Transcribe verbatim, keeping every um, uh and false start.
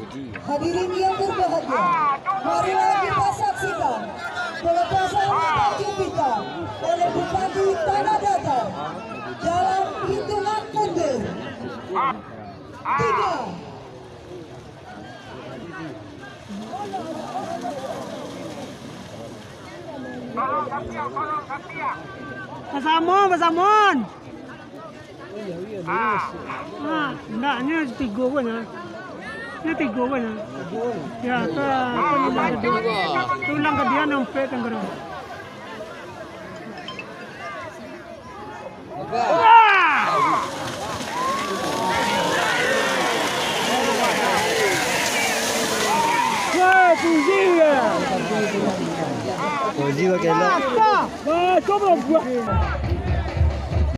Hadirin yang berbahagia, marilah kita saksikan pelepasan bendera Jupiter oleh Bupati Tanah Datar dalam hitungan mundur. Tiga. Basamon, basamon. Ha, ndaknyo tigo ko nyo. Nyo tigo ko nyo. Ya, ka, ka tulang ka dia. Tulang ka dia nampek tangkaro. Wah! Wah, puji ya. Puji pakai elok. Wah, coba buat.